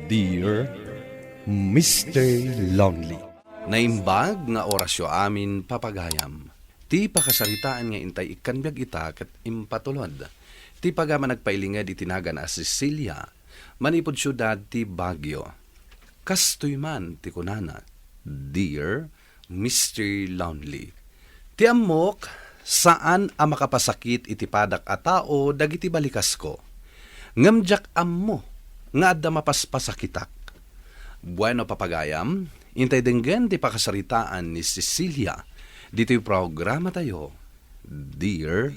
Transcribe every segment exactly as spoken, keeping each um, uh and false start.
Dear Mister Lonely. Naimbag nga orasyo amin, papagayam. Ti pakasaritaan nga intay ikkan biag ita ket impatulod. Ti pagama nagpailinged iti nagan a Cecilia, manipud siudad ti Baguio. Kastoy man ti kunana, Dear Mister Lonely, ti ammok, saan a makapasakit iti padak a tao dagiti balikasko. Ngem diak ammo nga adda mapaspasakitak. Bueno, papagayam, intay denggen ti pakasaritaan ni Cecilia ditoy programatayo, Dear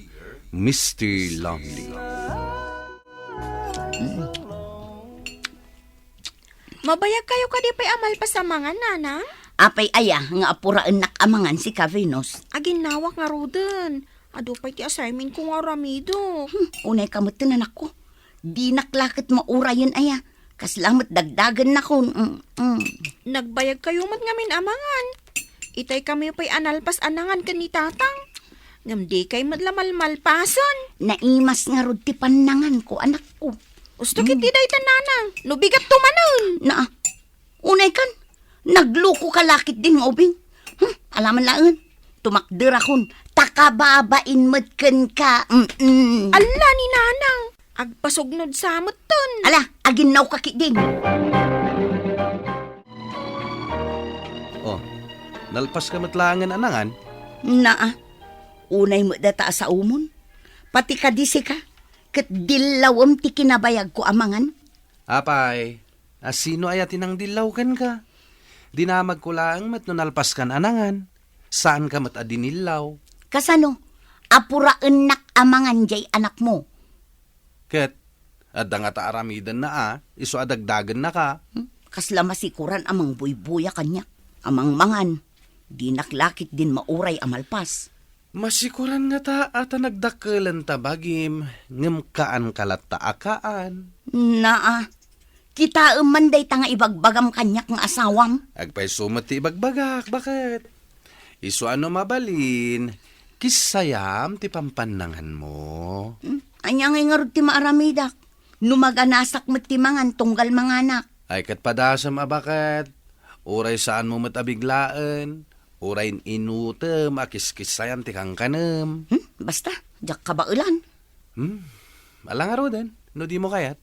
Mister Lonely. Mabayag kayo kadi pay a malpas a mangan, nanang? Apay aya nga apuraennak a mangan sika, Venus? Aginnawak ngaruden. Adu pay ti assignment ko nga aramidek. Hmm, unay ka met, anakko. Dinak la ket maurayen aya. Kasla met dagdagennakon. Mm, mm. Nagbayag kayo met ngamin a mangan. Itay kami pay a nalpas a nangan ken ni Tatang. Ngem di kay met la malmalpasen. Naimas ngarud ti pannanganko, anakko. Usto ket di dayta, nanang, no bigatto manen. Naa, unay kan, nagluko ka la ketdin nga ubing. Hmm, alaman laeng, tumakderakon, ta kababain met kenka. Mm-mm. Alla ni nanang, agpasugnod sa metten. Ala, aginnaw ka ketdin. Oh, nalpas ka met laengen a nangan? Naa, unay met data a saomon. Pati kadi sika, ket dillawem ti kinabayagko a mangan. Apay, a sino aya ti nangdillaw kenka? Dinamagko laeng met no nalpaskan a nangan. Saanka met a dinillaw. Kasano? Apuraennak a mangan jay anakmo. Ket, adda ngata aramidenna a, isu a dagdagennaka. Hmm? Kasla masikoran a mangbuybuya kaniak, a mangmangan. Dinak la ketdin mauray a malpas. Masikoran ngata a ta nagdakkelenta bagim, ngem kaanka latta a kaan. Naa, kitaem man dayta nga ibagbagam kaniak nga asawam. Agpayso met ti ibagbagak, baket? Isu a no mabalin, kissayam ti pampannanganmo. Hmm? Ania ngay ngarud ti maaramidak? No maganasak met ti mangan tunggal manganak. Ay, ket padasem a baket. Uray saanmo met a biglaen. Uray in-inutem a kiskissayan ti kankanem. Hmm? Basta, diak kabaelan. Hmm? Ala ngaruden, no dimo kayat.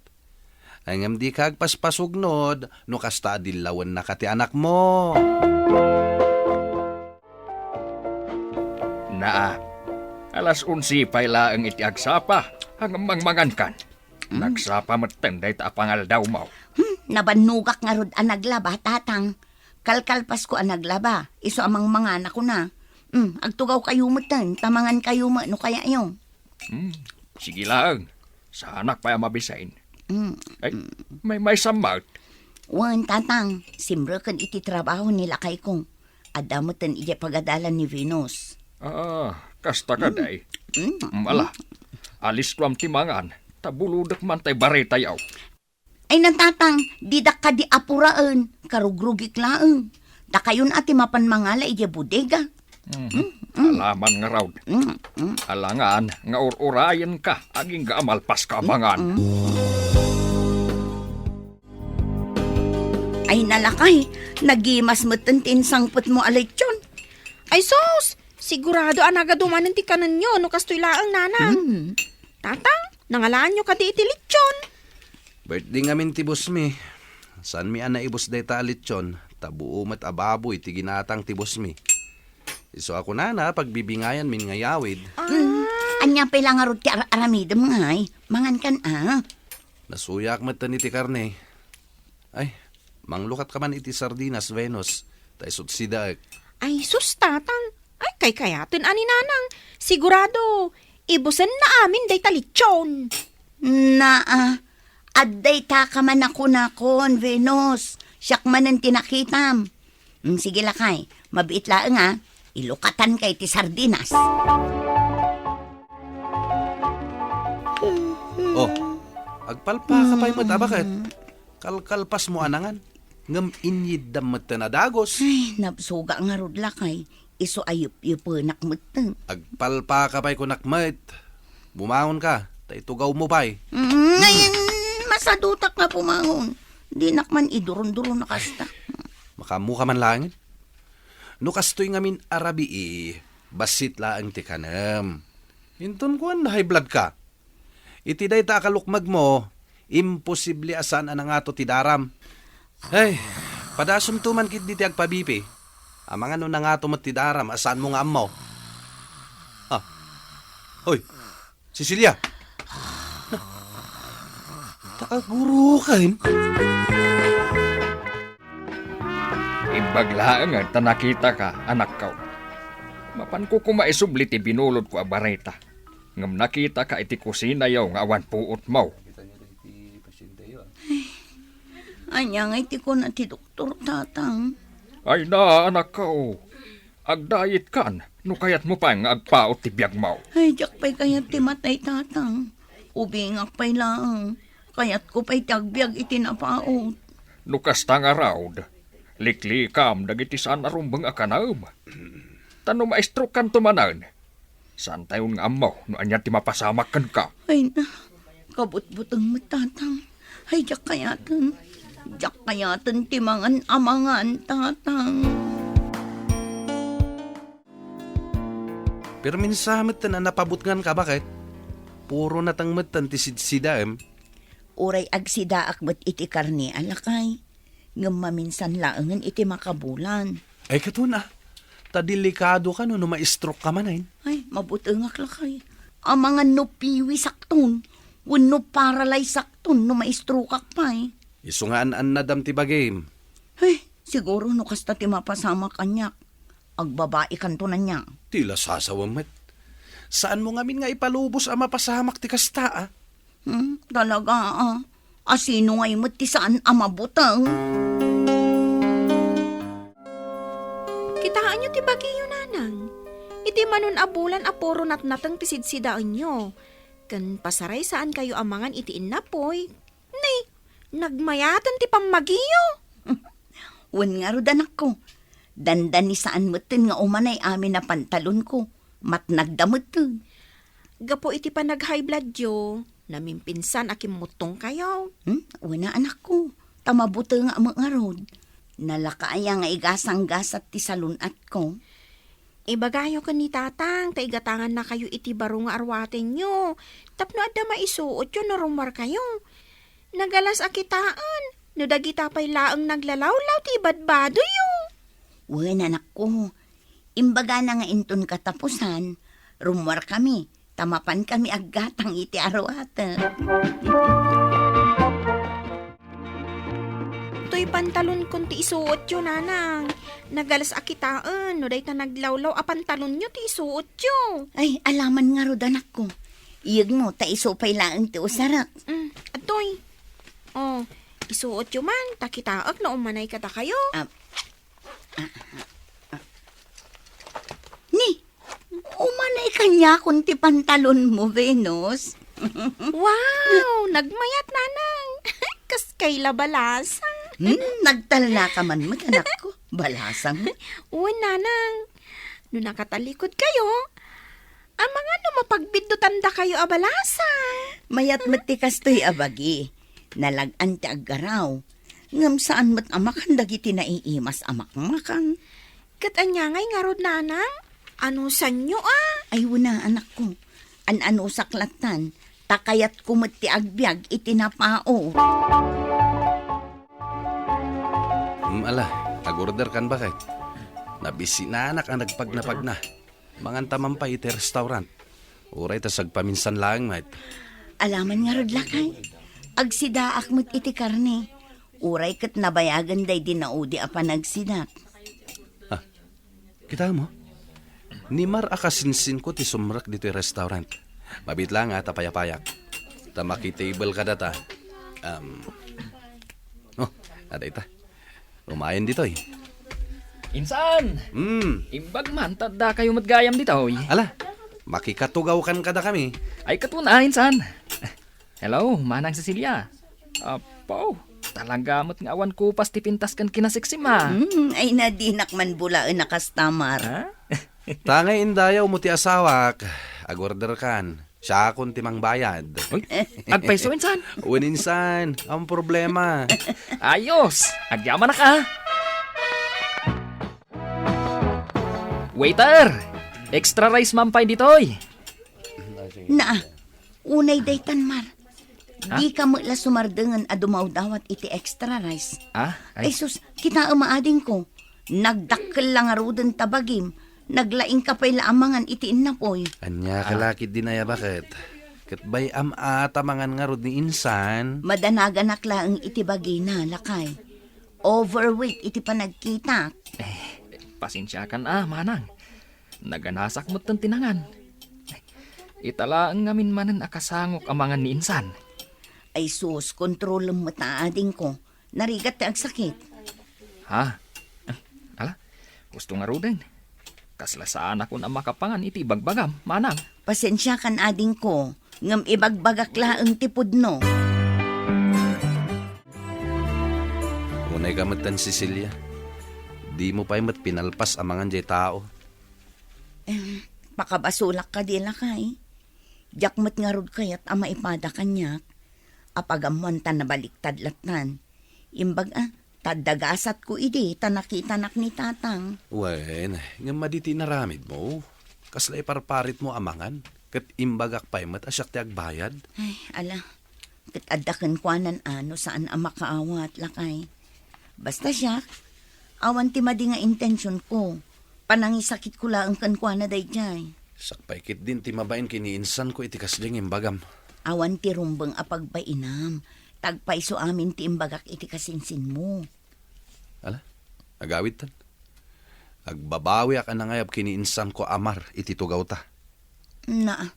Ay, ngem dika agpaspasugnod no kasta a dillawennaka ti anakmo. Naa, alas onse pay laeng iti agsapa, ngem mangmangankan. Hmm? Nagsapa metten dayta a pangaldawmo. Hmm, nabannogak ngarud a naglaba, Tatang. Kalkalpasko a naglaba, isu a mangmangan a kuna. Hmm, agtugawkayo metten, ta mangankayo met no kayayo. Hmm, sige laeng. Saanak pay a mabisin. Hmm. Ay, may, may sammat. Wen, Tatang, simreken iti trabaho ni lakayko. Adda metten idiay pagadalan ni Venus. Ah, kasta kadi. Mm. Mm, ala, aliskoam ti mangan, ta bulodek man tay baretayo. Ay, Tatang, didak kadi apuraen, karugrugik laeng. Dakayon a ti mapan mangala idiay bodega. Mhm. Mm, mm. Alaman ngarud. Mm, mm. Alangan nga ur-urayenka, agingga a malpaska a mangan. Mm, mm. Ay, nalakay, nagimas metten ti insangpetmo a lechon. Ay, sus! Sigurado a nagadu manen ti kanenyo no kastoy laeng, Nanang. Hmm. Tatang, nangalaanyo kadi iti lechon? Birthday ngamin ti boss mi. Saanmi a naibus dayta a lechon, ta buo met a baboy ti ginatang ti boss mi. Isu a kunana, pagbibingayanmin nga yawid. Ah. Hmm. Ania pay la ngarud ti ar-, aramidem ngay? Mangankan a. Nasuyaak metten iti karne. Ay, manglukatka man iti sardinas, Venus, ta isut' sidaek. Ay, sus, Tatang. Ay, kaykayaten a ni Nanang. Sigurado, ibusenna amin dayta lechon. Naa, adda itaka man a kunakon, Venus. Siak manen ti nakitam. Mm, sige, lakay. Mabiit laeng, a. Ilukatanka iti sardinas. Oh, agpalpaka pay met a baket. Kalkalpasmo a nangan, ngem inyiddam metten a dagus. Ay, nabsuga ngarud, lakay. Isu a yupyupenak metten. Agpalpaka pay kunak met. Bumangonka, ta itugawmo pay. Mm, ngayen, masadutak nga bumangon. Dinak man idurunduro na kasta. Makaammoka man laengen. No kastoy ngamin a rabii, bassit laeng ti kanem. Inton kuan, high blood ka. Iti dayta a kalukmegmo, imposible a saan a nangato ti daram. Ay, padasumto man ketdi ti agpabipi. Amangan no nangato met ti daram a saanmo nga ammo. Ah. Hoy, Cecilia! Ta agurukan? Imbag laeng ta nakitaka, anakko. Mapanko koma isubli ti binulodko a bareta. Ngem nakitaka iti kusinayo nga awan puotmo. Ania ngay ti kuna ti doktor, Tatang? Ay na, anakko. Agdayitkan no kayatmo pay nga agpaut ti biagmo. Ay, diak pay kayat ti matay, Tatang. Ubingak pay laeng. Kayatko pay ti agbiag iti napaut. No kasta ngarud, liklikam dagiti saan a rumbeng a kanem. Ta no maistrokanto manen, saantayon nga ammo no ania ti mapasamak kenka. Ay na, kabutbuteng met, Tatang. Ay, diak kayaten. Diak kayaten ti mangan a mangan, Tatang. Perminsa metten a napabutnganka, baket? Puro nateng metten ti sidsidaem. Uray agsidaak met iti karne a, lakay. Ngem maminsan laengen iti makabulan. Ay, katon a. Ta delikado ka no, no ma-stroke ka manen. Ay, mabutengak, lakay. Amangan no piwisakton, wenno paralyseakton no ma-strokeak pay. Isu nga an-annadam ti bagim. Ay, siguro no kasta ti mapasamak kaniak, agbabaikanto ania. Ti lasasawem met. Saanmo ngamin nga ipalubos a mapasamak ti kasta, a? Hmm, talaga, a. Asino ngay met ti saan a mabuteng? Kitaenyo ti bagiyo, nanang. Iti manon a bulan a puro natnateng ti sidsidaenyo. Ken pasaray saankayo a mangan iti innapoy. Nay, nagmayaten ti pammagiyo. Wen ngarud, anakko. Dandanisaan metten nga umanay amin a pantalonko. Matnagda metten. Gapu iti panag-high bloodyo, namimpinsan a kimmuttongkayo. Hmm? Wen a, anakko. Ta mabutengak met ngarud. Nalaka aya nga igasanggasat ti salun-atko? Ibagayo ken ni Tatang ta igatangannakayo iti baro nga arwatenyo tapno adda maisuotyo no rummuarkayo. Nagalas a kitaen no dagita pay laeng naglalawlaw ti ibadbadoyo. Wen, anakko, imbagana nga inton katapusan, rummuarkami ta mapankami aggatang iti arwaten. Toy pantalonkon ti isuotyo, nanang. Nagalas a kitaen no dayta naglawlaw a pantalonyo ti isuotyo. Ay, alaman ngarud, anakko. Iyegmo ta isu pay laeng ti usarek. Mm, atoy. Oh, isuotyo man ta kitaek no umanay kadakayo. Ah, ah, ah, ah. Ni, umanay kaniakon ti pantalonmo, Venus. Wow! Nagmayat, nanang. Kas kay la balasang. Hmm, nagtalna ka man met, anakko. Balasang. Wen, nanang. No nakatalikod kayo, amangan no mapagbiddutanda kayo a balasang. Mayat met ti kastoy a bagi. Nalag-an ti aggaraw. Ngem saan met a makan dagiti naiimas a makmakan. Ket ania ngay ngarud, nanang? Anusanyo a? Ay, wen a, anakko. An-anusak lattan, ta kayatko met ti agbiag iti napaut. Mm, ala, nag-order kan, baket? Nabisinanak a nagpagnapagna. Manganta man pay iti restaurant. Uray ta sagpaminsan laeng met. Alaman ngarud, lakay. Agsidaak met iti karne. Uray ket nabayagan daydi naudi a panagsidak. Ah, kitaem? Ni Mar a kasinsinko ti sumrek ditoy restaurant. Mabiit laeng a ta payapayak. Ta makitable kadata. Um, oh, adda ita. Umayen ditoy. Insan! Hmm. Imbag man, ta addakayo met gayam ditoy. Ala, makikatugawkan kadakami. Ay, katon a, insan. Hello, Manang Cecilia. Apo, talaga met nga awan kupas ti pintas ken kinaseksima. Hmm, ay na, dinak man bulaen a customer. Ha? Ta ngay indayawmo ti asawak, ag-order kan. Siakon ti mangbayad. Uy, agpayso, insan? Wen, insan, ang problema. Ayos! Agyamanak, ah! Waiter! Extra rice man pay ditoy! Naa, unay daytan, Mar. Ha? Dika met la sumardengen a dumawdawat iti extra rice. Ah? Ay. Ay sus, kitaem a adingko. Nagdakkel la ngaruden ta bagim. Naglaingka pay la a mangan iti innapoy. Ania ka la ketdi aya baket? Ket bay-am a ta mangan ngarud ni insan. Madanaganak laeng iti bagina, lakay. Overweight iti panagkitak. Eh, pasensiakan a, manang. Naganasak metten ti nangan. Ita laeng ngamin manen a kasangok a mangan ni insan. Ay sus, kontrolem met a adingko. Narigat ti agsakit. Ha? Ala, husto ngaruden. Kasla saanakon a makapangan iti ibagbagam, manang. Pasensiakan adingko, ngem ibagbagak laeng ti pudno. Unay ka metten, Cecilia. Dimo pay met pinalpas a mangan jay tao. Em, pakabasolak kadi, lakay. Diak met ngarud kayat a maipada kaniak. Apagammoan ta nabaliktad lattan. Imbag a, ta adda gasatko idi ta nakitanak ni Tatang. Wen, ngem madi ti inaramidmo. Kasla iparparitmo a mangan, ket imbagak pay met a siak ti agbayad. Ay, ala. Ket adda kenkuanan a no saan a makaawat, lakay. Basta siak, awan ti madi nga intensionko. Panangisakitko laeng kenkuana daydiay. Siak pay ketdin ti mabain ken ni insanko iti kasdiay nga imbagam. Awan ti rumbeng a pagbainam. Tagpayso amin ti imbagak iti kasinsinmo. Ala, agawidtan. Agbabawiak a nangayab ken ni insanko a Mar iti tugawta. Naa.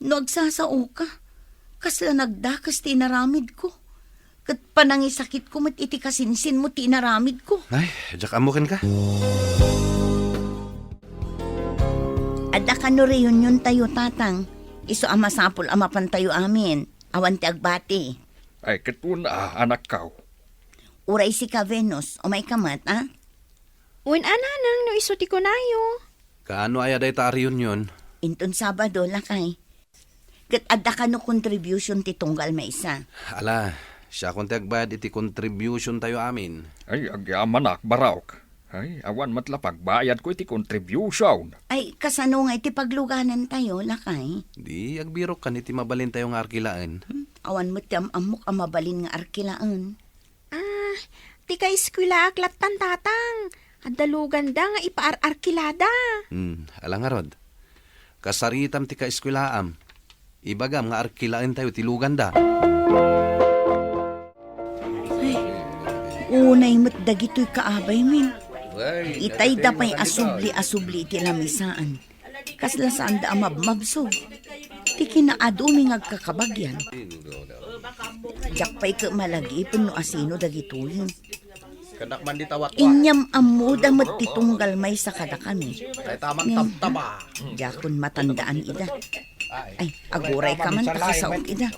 No agsasaoka, kasla nagdakes ti inaramidko. Ket panangisakitko met iti kasinsinmo ti inaramidko. Ay, diak ammo kenka. Adda kano reuniontayo, Tatang. Isu a masapul a mapantayo amin. Awan ti agbati. Ay, ket wen a, anakkaw. Uray sika, Venus, umayka met, a? Wen a, nanang, no isu ti kunayo. Kaano aya dayta a reunion? Inton Sabado, lakay. Ket adda kano contribution ti tunggal maysa. Ala, siakon ti agbayad iti contributiontayo amin. Ay, agyamanak, Barok. Ay, awan met la pagbayadko iti contribution. Ay, kasano nga iti pagluganantayo, lakay? Di, agbirokkan iti mabalintayo nga arkilaen. Hmm, awan met ti am-ammok a mabalin nga arkilaen. Ah, ti kaeskuelaak lattan, Tatang. Adda luganda nga ipaar-arkilada. Hmm, ala ngarud. Kasaritam ti kaeskuelaam. Ibagam nga arkilaentayo ti luganda. Ay, unay met dagitoy kaabaymin. Itayda pay a subli a subli iti lamisaan. Kasla saanda a mabmabsog. Ti kinaadumi nga agkakabagyan. Diak pay ket malagipen no asino dagitoy. Kanak man di tawat. Inyam-ammoda met ti tunggal maysa kadakami. Ay, tamang tabtaba. Diakon matandaan ida. Ay, aguray ka man, ta kasaok ida.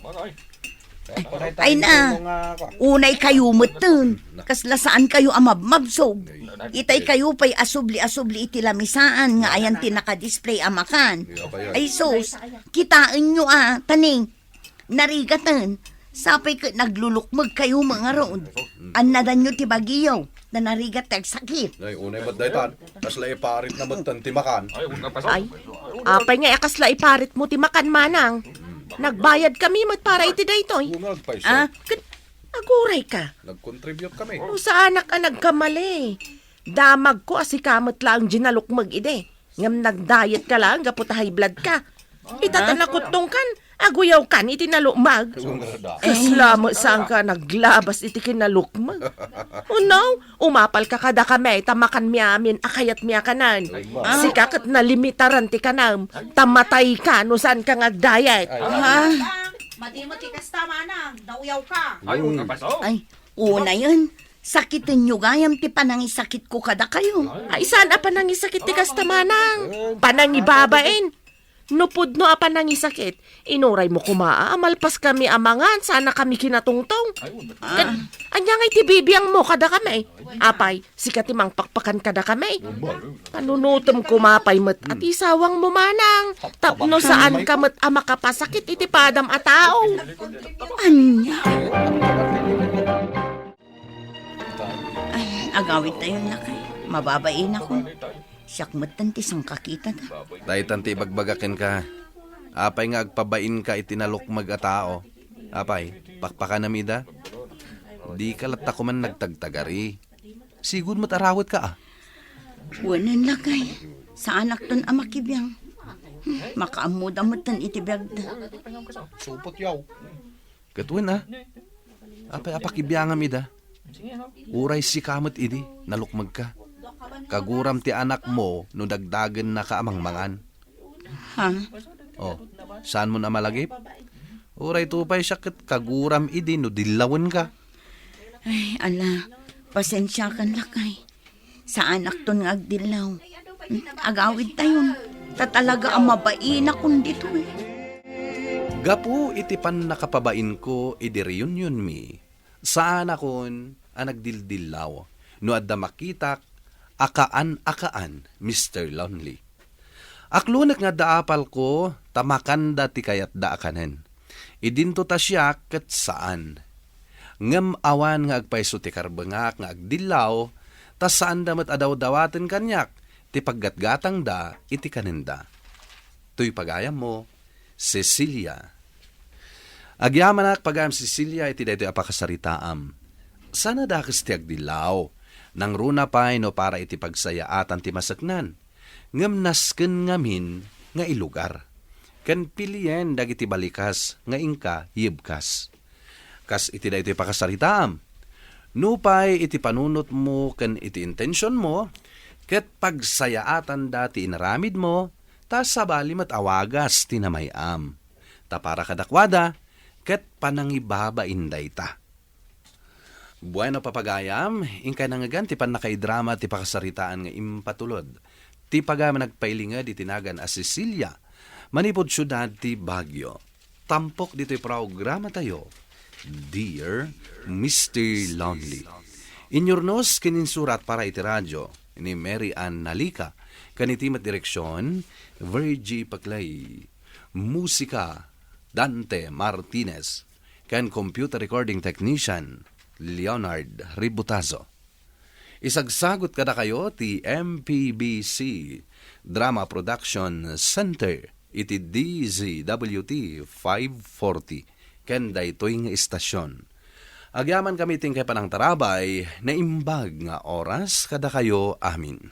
Ay, ay na, unay kayo metten. Kasla saan kayo a mabmabsog. Itay kayo pay asubli-asubli iti lamisaan nga ayan ti nakadisplay a makan. Ay sus, kitaenyo a, taning. Narigaten, sapay ket naglulukmeg kayo met ngarud. Annadanyo ti bagiyo, ta narigat ti agsakit. Ay, unay met daytan, kasla iparitna metten ti makan. Ay, apay nga a kasla iparitmo ti makan, manang? Nagbayad kami met para iti daytoy. Ket aguray ka. Nag-contribute kami. No saanak a nagkamali. Damagko a sika met laeng ti nalukmeg idi. Ngem nag-diet ka laeng gapu ta high blood ka. Ita ta nakuttongkan, aguyawkan iti nalukmeg. Kasla met saanka naglabas iti kinalukmeg. Unaw, umapalka kadakami ta makanmi amin a kayatmi a kanen. Sika ket nalimitaran ti kanem, ta matayka no saanka nga ag-diet. Madi met ti kasta, manang, nauyawka. Ay, unayen, sakitenyo gayam ti panangisakitko kadakayo. Ay, saan a panangisakit ti kasta, manang? Panangibabain. No pudno a panangisakit, inuraymo koma a malpaskami a mangan sana kami kinatungtong. Ket ania ngay ti bibiangmo kadakami? Apay, sika ti mangpakpakan kadakami. Panunotem koma pay met a ti sawangmo manang tapno saanka met a makapasakit iti padam a tao. Ania? Ay, agawidtayon, lakay. Mababainakon. Siak metten ti sangkakitada. Daytan ti ibagbaga kenka. Apay nga agpabainka iti nalukmeg a tao? Apay, pakpakanam ida? Dika latta koman nagtagtagari. Sigud met arawetka a. Wen, lakay. Saanakton a makibiang. Makaammoda metten iti biagda. Ket wen a, apay a pakibiangam ida? Uray sika met idi, nalukmegka. Kaguram ti anakmo no dagdagennaka a mangmangan. Ha? O, saanmon a malagip? Uray to pay siak ket kaguram idi no dillawenka. Ay, ala, pasensiakan, lakay. Saanakton nga agdillaw. Agawidtayon. Ta talaga a mabainakon ditoy. Gapu iti pannakapabainko idi reunionmi, saanakon a nagdildillaw no adda makitak a kaan-akaan, Mister Lonely. Aklonek nga adda apalko ta makanda ti kayatda a kanen. Idinto ta siak ket saan. Ngem awan nga agpayso ti karbengak nga agdillaw, ta saanda met a dawdawaten kaniak ti paggatgatangda iti kanenda. Toy pagayammo, Cecilia. Agyamanak, pagayam Cecilia, iti daytoy a pakasaritaam. Saan a dakes ti agdillaw. Nangruna pay no para iti pagsayaatan ti maseknan. Ngem nasken ngamin nga ilugar ken pilien dagiti balikas nga inka yebkas. Kas iti daytoy pakasaritaam, nupay iti panunotmo ken iti intensionmo, ket pagsayaatanda ti inaramidmo, ta sabali met a wagas ti namay-am. Ta para kadakuada, ket panangibabain dayta. Bueno, papagayam, inkay nangngegan ti pannakaidrama ti pakasaritaan nga impatulod. Ti pagayam a nagpailinged iti nagan a Cecilia, manipud siudad ti Baguio. Tampok ditoy programatayo, Dear Mister Lonely. Inyurnos ken insurat para iti radyo ni Mary Ann Nalica, ken iti met direksion, Virgie Paclay. Musika, Dante Martinez. Ken computer recording technician, Leonard Ributazo. Isagsagut kadakayo ti M P B C Drama Production Center iti D Z W T five forty ken daytoy nga istasion. Agyamankami ti inkay panangtarabay, naimbag nga oras kadakayo amin.